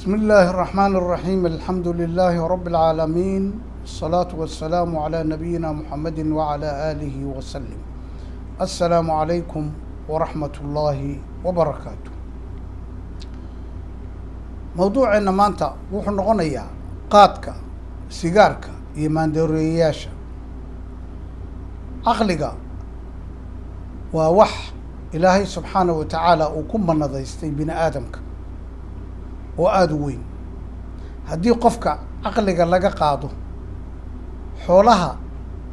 بسم الله الرحمن الرحيم، الحمد لله رب العالمين، الصلاة والسلام على نبينا محمد وعلى آله وسلم. السلام عليكم ورحمة الله وبركاته. Mawduuceenna maanta wuxuu noqonayaa qaadka, sigaarka iyo maandooriyayaasha. Caqliga waa wax Ilaahay subxaanahu wa tacaala uu ku manadaystay bini aadamka oo aada u weyn. Haddii qofka caqliga laga qaado, xoolaha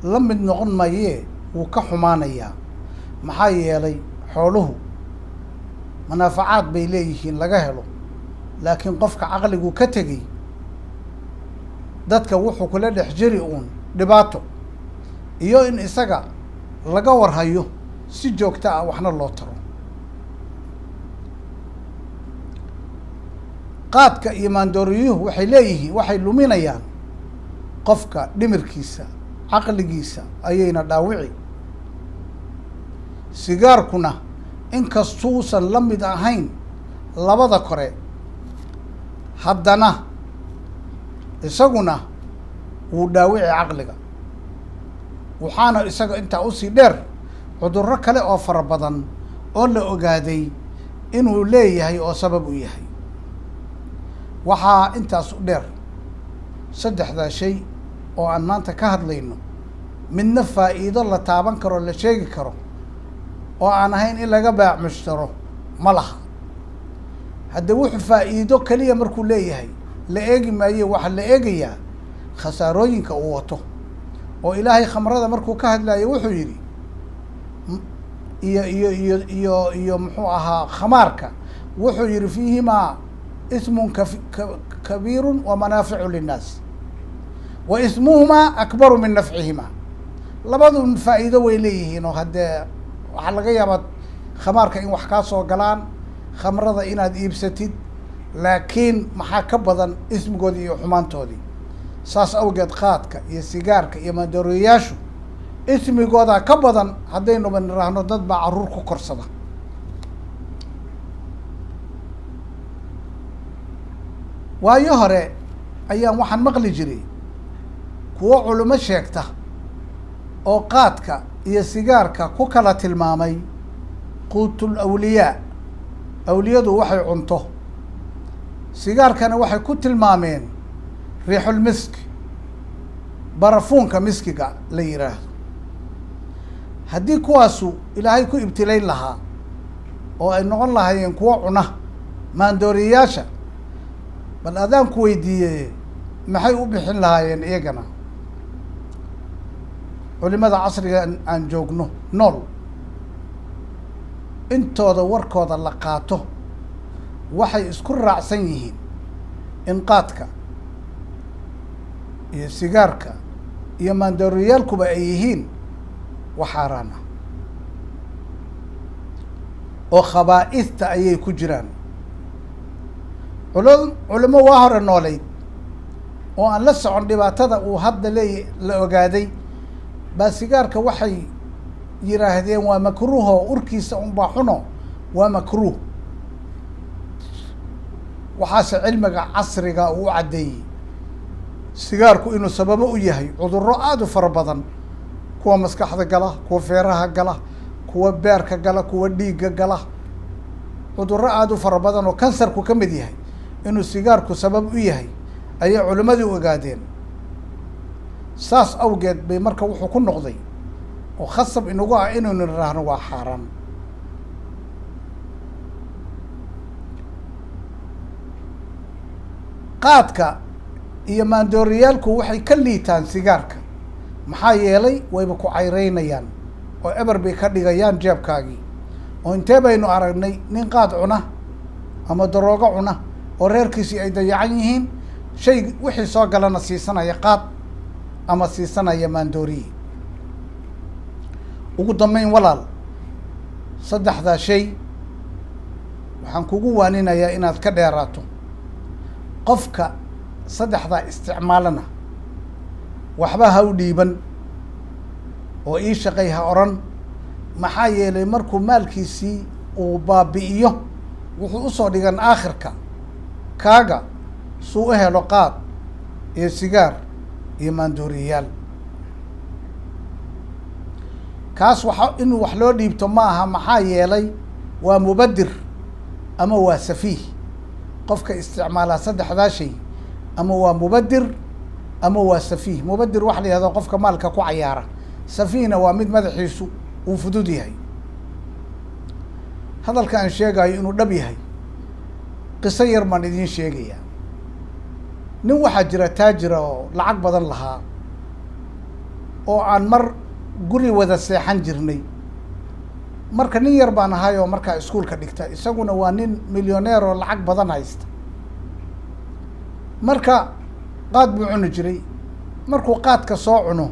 la mid noqon mayee, wuu ka xumaanayaa. Maxaa yeelay, xooluhu manaafacaad bay leeyihiin laga helo, laakiin qofka caqligu ka tegey dadka wuxuu kula dhex jiri uun dhibaato iyo in isaga laga warhayo si joogto ah, waxna loo taro. Qaadka iyo maandooriyuhu waxay leeyihiin, waxay luminayaan qofka dhimirkiisa, caqligiisa ayayna dhaawici. Sigaarkuna inkastuusan la mid ahayn labada kore, haddana isaguna wuu dhaawici caqliga. Waxaana isaga intaa usii dheer cudurro kale oo fara badan oo la ogaaday inuu leeyahay oo sabab u yahay. Waxaa intaas u dheer, saddexdaa shay oo aan maanta ka hadlayno midna faa'iido la taaban karo, la sheegi karo oo aan ahayn in laga baac mushtaro ma laha. Hadde wuxuu faa'iido keliya markuu leeyahay la eegi maaye, waxaa la eegayaa khasaarooyinka uu wato. Oo Ilaahay khamrada markuu ka hadlayo wuxuu yidhi iyo muxuu ahaa, khamaarka, wuxuu yihi: "Fiihimaa ismun kabiiru wa manaaficu linnaas wa ismuhumaa akbaru min nafcihimaa." Labadun faa'iido way leeyihiin, oo haddee waxaa laga yaabaa khamaarka in wax kaa soo galaan, khamrada inaad iibsatid, laakiin maxaa ka badan ismigoodii iyo xumaantoodii? Saas awgeed qaadka iyo sigaarka iyo maandooriyayaashu ismigoodaa ka badan. Haddaynuba niraahno dad baa carruur ku korsada. Waayo hore ayaan waxaan maqli jiray kuwo culimo sheegta oo qaadka iyo sigaarka ku kala tilmaamay quutul awliyaa, awliyadu waxay cunto. Sigaarkana waxay ku tilmaameen riixul misk, barafuunka miskiga la yidhaahdo. Haddii kuwaasu Ilaahay ku ibtilayn lahaa oo ay noqon lahaayeen kuwo cuna maandooriyayaasha, bal adaan ku weydiiye, maxay u bixin lahaayeen iyagana? Culimada casriga aan joogno nool intooda warkooda la qaato waxay isku raacsan yihiin in qaadka iyo sigaarka iyo maandooriyaalkuba ay yihiin wax xaaraan ah oo khabaa'ista ayay ku jiraan. Culimo waa hore noolayd oo aan la socon dhibaatada uu hadda leey la ogaaday baa sigaarka waxay yidhaahdeen waa makruuho, urkiisa unbaa xuno, waa makruuh. Waxaase cilmiga casriga uu u caddeeyey sigaarku inuu sababo u yahay cudurro aada u fara badan: kuwa maskaxda gala, kuwa feeraha gala, kuwa beerka gala, kuwa dhiigga gala, cudurro aada u fara badan oo kansarku ka mid yahay inuu sigaarku sabab u yahay ayay culimmadii ogaadeen. Saas awgeed bay marka wuxuu ku noqday oo khasab inagu ah inaynu niraahno waa xaaraan. Qaadka iyo maandooriyaalku waxay ka liitaan sigaarka, maxaa yeelay wayba ku cayreynayaan oo eber bay ka dhigayaan jeebkaagii. Oo intee baynu aragnay nin qaad cuna ama daroogo cuna oo reerkiisii ay dayacan yihiin, shay wixii soo galana siisanaya qaad ama siisanaya maandooriye? Ugu dambeyn, walaal, saddexdaa shay waxaan kugu waaninayaa inaad ka dheeraato. Qofka saddexdaa isticmaalana waxba ha u dhiiban oo ii shaqay ha odhan, maxaa yeelay markuu maalkiisii uu baabi'iyo wuxuu usoo dhigan aakhirka kaaga. Suu u helo qaad iyo sigaar iyo maandooriyayaal. Kaas waxa inuu wax loo dhiibto ma aha, maxaa yeelay waa mubadir ama waa safiih. Qofka isticmaalaa saddexdaa shay ama waa mubadir ama waa safiih. Mubadir waxa la yihahdaa qofka maalka ku cayaara, safiihna waa mid madaxiisu uu fudud yahay. Hadalka aan sheegayo inuu dhab yahay qiso yar baan idiin sheegayaa. Nin waxaa jira taajira oo lacag badan lahaa oo aan mar guri wada seexan jirnay. Marka nin yar baan ahay oo markaa iskuolka dhigta, isaguna waa nin milyoneer oo lacag badan haysta. Marka qaad buu cuni jiray. Markuu qaadka soo cuno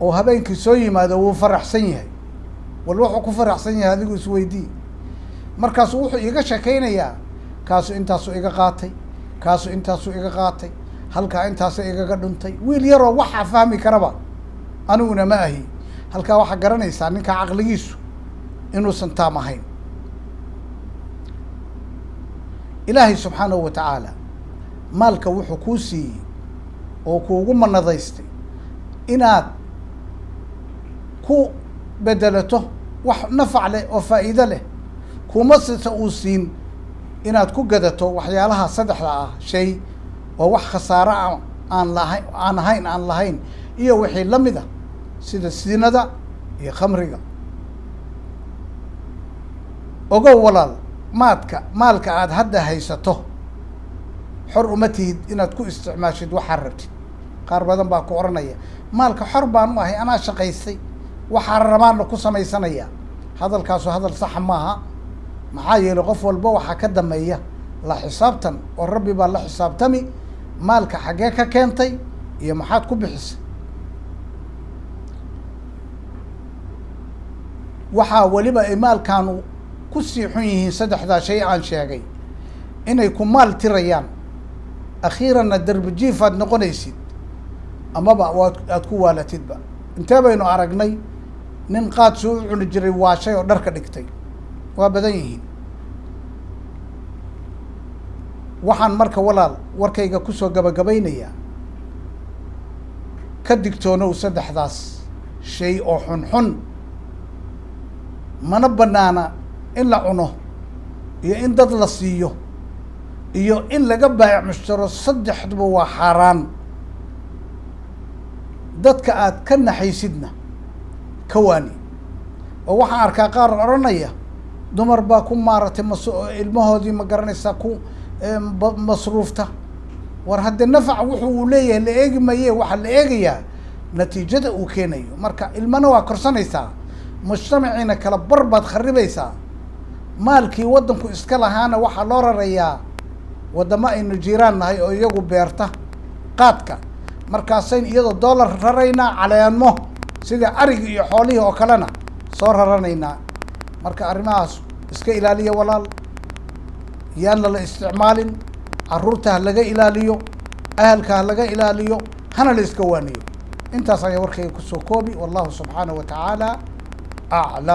oo habeenkii soo yimaado wuu faraxsan yahay. Wal wuxuu ku faraxsan yahay adigu isweydii. Markaasuu wuxuu iiga sheekeynayaa, kaasu intaasuu iga qaatay, kaasu intaasuu iga qaatay, halkaa intaasa igaga dhuntay. Wiil yaroo waxaa fahmi karaba aniguna ma ahi. Halkaa waxaa garanaysaa ninka caqligiisu inuusan taam ahayn. Ilaahay subxaanahu wa tacaala maalka wuxuu kuu siiyey oo kuugu manadaystay inaad ku bedelato wax nafac leh oo faa'iido leh. Kuma sisa uu siin inaad ku gadato waxyaalaha saddexda ah shay oo wax khasaaro ah aan lahayn, aan ahayn, aan lahayn iyo wixii la mid ah sida sinada iyo khamriga. Ogow walaal, maadka maalka aada hadda haysato xor uma tihid inaad ku isticmaashid waxaad rabtid. Qaar badan baa ku odhanaya maalka xor baan u ahay, anaa shaqaystay, waxaa rabaanna ku samaysanaya. Hadalkaasu hadal saxa maaha, maxaa yeelay qof walba waxaa ka dambeeya la xisaabtan oo Rabbi baa la xisaabtami. Maalka xaggee ka keentay iyo maxaad ku bixisay? Waxaa weliba ay maalkaanu ku sii xun yihiin saddexdaa shay aan sheegay inay ku maal tirayaan, akhiiranna derbi jiifaad noqonaysid amaba waad aada ku waalatidba. Intee baynu aragnay nin qaad soo u cuni jiray waashay oo dharka dhigtay? Waa badan yihiin. Waxaan marka walaal warkayga kusoo gabagabaynayaa, ka digtoonow saddexdaas shay oo xunxun. Mana banaana in la cuno iyo in dad la siiyo iyo in laga baayac mushtaro, saddexduba waa xaaraan. Dadka aad ka naxaysidna ka waani. Oo waxaan arkaa qaar odhanaya dumar baa ku maaratay mas ilmahoodii, ma garanaysaa, ku masruufta. War haddee nafac wuxu uu leeyahay la eegi maye, waxaa la eegayaa natiijada uu keenayo. Marka ilmana waa korsanaysaa, mujtamaciina kala bar baad kharibaysaa, maalkii waddanku iska lahaana waxaa loo rarayaa waddamo aynu jiiraan nahay oo iyagu beerta qaadka. Markaasayn iyadoo dollar raraynaa, caleemo sida arigi iyo xoolihii oo kalena soo raranaynaa. Marka arrimahaas iska ilaaliya walaal, yaanna la isticmaalin, carruurta ha laga ilaaliyo, ahalka ha laga ilaaliyo, hana la iska waaniyo. Intaas ayaa warkayga kusoo koobi. Wallahu subxaanahu wa tacaala aclam.